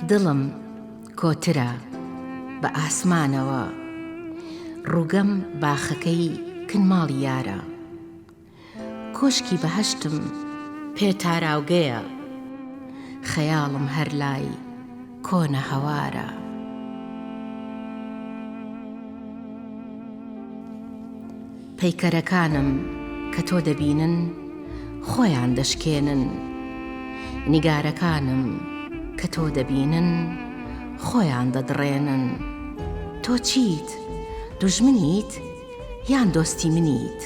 دڵم کۆترە بە ئاسمانەوە ڕووگەم باخەکەی کن ماڵی یارە کۆشکی بەهەشتم پێ تاراوگەیە خەیاڵم هەر لای کۆنە هەوارە. پەیکەرەکانم کە تۆ دەبینن خۆیان دەشکێنن نیگارەکانم کە تۆ دەبینن خۆیان دەدڕێنن تۆ چیت؟ دوژمنیت یان دۆستی منیت؟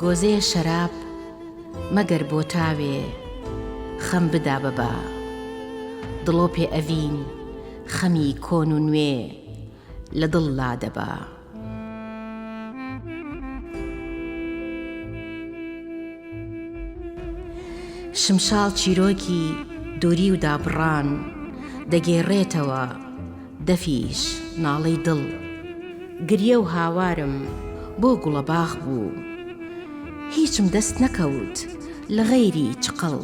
گۆزەیە شەراب مەگەر بۆ تاوێ خەم بدا بە با دڵۆپێ ئەڤین خەمی کۆن و نوێ لە دڵ لادەبا. شمشاڵ چیرۆکی دووری و دابڕان دەگێڕێتەوە، دەفیش ناڵەی دڵ. گریە و هاوارم بۆ گوڵەباخ بوو، هیچم دەست نەکەوت لە غەیری چقڵ.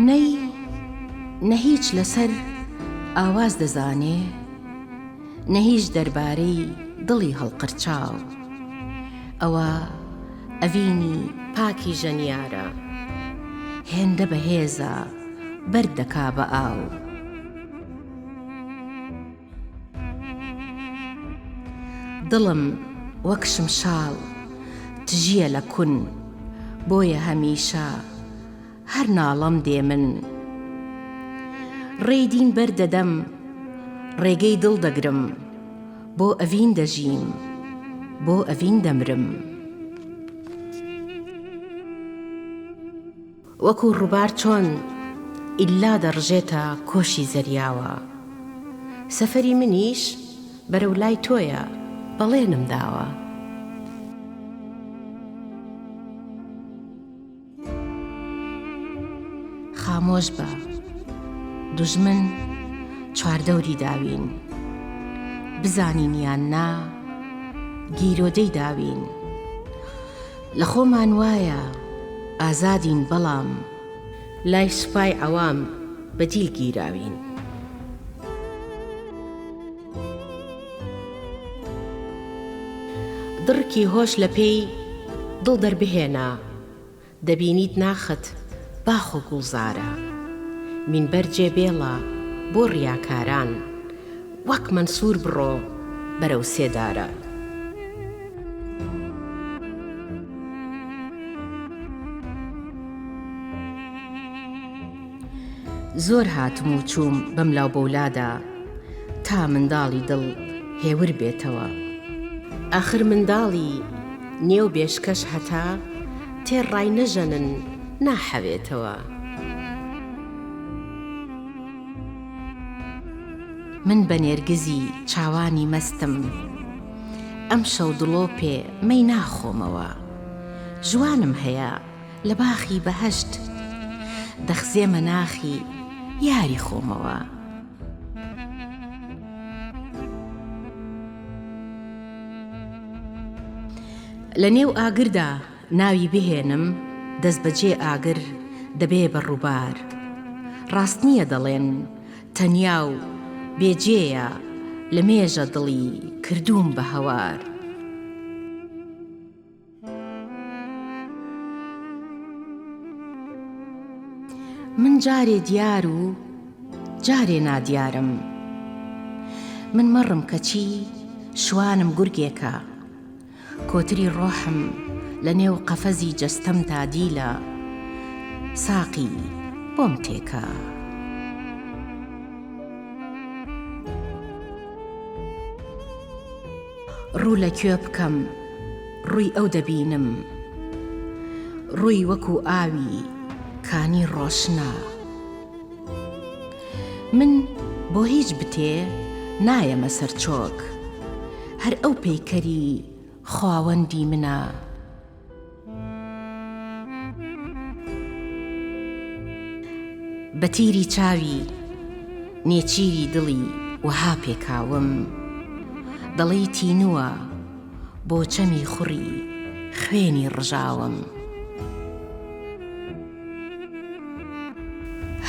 نەی نە هیچ لەسەر ئاواز دەزانێ نە هیچ دەربارەی دڵی هەڵقرچاو. ئەوە ئەڤینی پاکی ژەنیارە، هێندە بەهێزە بەرد دەکا بە ئاو. دڵم وەک شمشاڵ تژییە لە کون بۆیە هەمیشە هەر ناڵەم دێ من. ڕێی دین بەر دەدەم ڕێگەی دڵ دەگرم بۆ ئەڤین دەژیم بۆ ئەڤین دەمرم. وەکو ڕووبار چۆن ئیللا دەڕژێتە کۆشی زەریاوە سەفەری منیش بەرەو لای تۆیە بەڵێنم داوە. خامۆش بە دوژمن چواردەوری داوین بزانین یان نا گیرۆدەی داوین. لە خۆمان وایە ئازادین بەڵام. لای سوپای عەوام بە دیل گیراوین. دڕکی هۆش لە پێی دڵ دەربهێنە. دەبینیت ناخت باخ و گوڵزارە. مینبەر جێ بێڵە بۆ ڕیاکاران. وەک مەنسوور بڕۆ بەرەو سێدارە. زۆر هاتم و چووم بەملاو بەولادا تا منداڵی دڵ هێور بێتەوە. ئاخر منداڵی نێو بێشکەش هەتا تێر ڕاینەژەنن ناحەوێتەوە. من بە نێرگزی چاوانی مەستم ئەمشەو دڵۆپێ مەی ناخۆمەوە ژوانم هەیە لە باخی بەهەشت دەخزێمە ناخی یاری خۆمەوە. لە نێو ئاگردا ناوی بهێنم دەستبەجێ ئاگر دەبێ بە ڕووبار ڕاست نییە دەڵێن تەنیا و بێ جێیە لە مێژە دڵی کردووم بە هەوار. من جارێ دیار و جارێ نادیارم من مەڕم کەچی شوانم گورگێکە. کۆتری ڕۆحم لە نێو قەفەزی جەستەمدا دیلە، ساقی بۆم تێکە. ڕوو لە کوێ بکەم ڕووی ئەو دەبینم، ڕووی وەکوو ئاوی کانی ڕۆشنە. من بۆ هیچ بتێ نایەمە سەر چۆک هەر ئەو پەیکەری خواوەندی منە. بە تیری چاوی نێچیری دڵی وەها پێکاوم دەڵێی تینووە. بۆ چەمی خوڕی خوێنی ڕژاوم.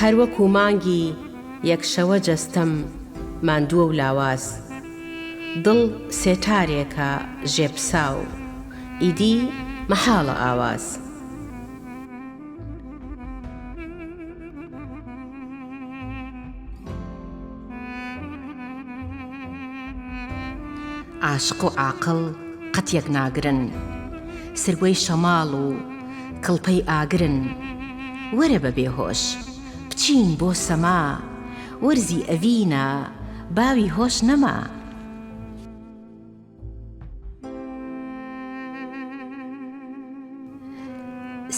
هەر وەکوو مانگی یەک شەوە جەستەم ماندووە و لاواز. دڵ سێتارێکە ژێپساو، ئیدی مەحاڵە ئاواز. عاشق و عاقڵ قەت یەک ناگرن، سروەی شەماڵ و کڵپەی ئاگرن. وەرە بە بێ هۆش بچین بۆ سەما، وەرزی ئەڤینە باوی هۆش نەما.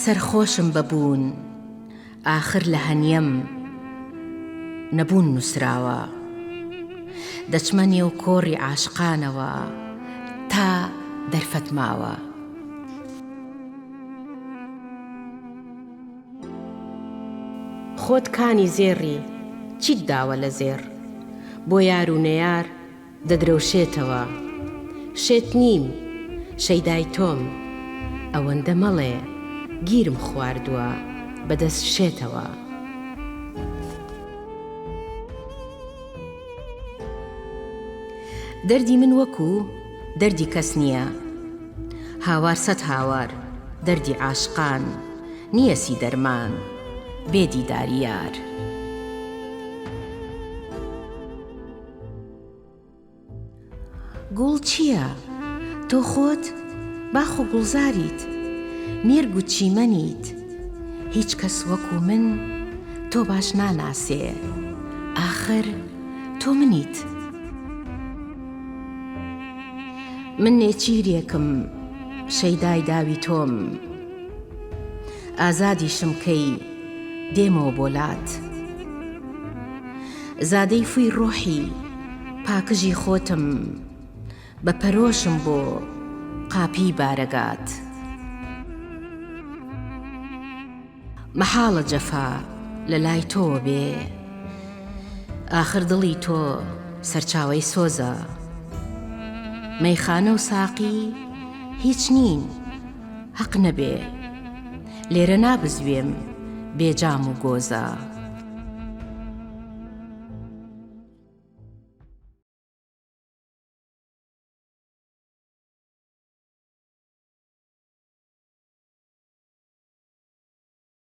سەرخۆشم بە بوون ئاخر لە هەنیەم نەبوون نووسراوە. دەچمە نێو کۆڕی عاشقانەوە تا دەرفەت ماوە. خۆت کانی زێڕی چیت داوە لە زێڕ؟ بۆ یار و نەیار دەدرەوشێتەوە. شێت نیم، شەیدای تۆم، ئەوەندە مەڵێ گیرم خواردووە بە دەست شێتەوە. دەردی من وەکوو دەردی کەس نییە، هاوار سەت هاوار دەردی عاشقان نییەسی دەرمان بێ دیداری یار. گوڵ چییە؟ تۆ خۆت باخ و گوڵزاریت، مێرگ و چیمەنیت، هیچ کەس وەکوو من تۆ باش ناناسێ، ئاخر تۆ منیت. من نێچیرێکم شەیدای داوی تۆم، ئازادیشم کەی دێمەوە بۆ لات. زادەی فووی ڕۆحی پاکژی خۆتم بە پەرۆشم بۆ قاپیی بارەگات. مەحاڵە جەفا لە لای تۆوە بێ ئاخر دڵی تۆ سەرچاوەی سۆزە. مەیخانە و ساقی هیچ نین هەق نەبێ لێرە نابزوێم بێ جام و گۆزە.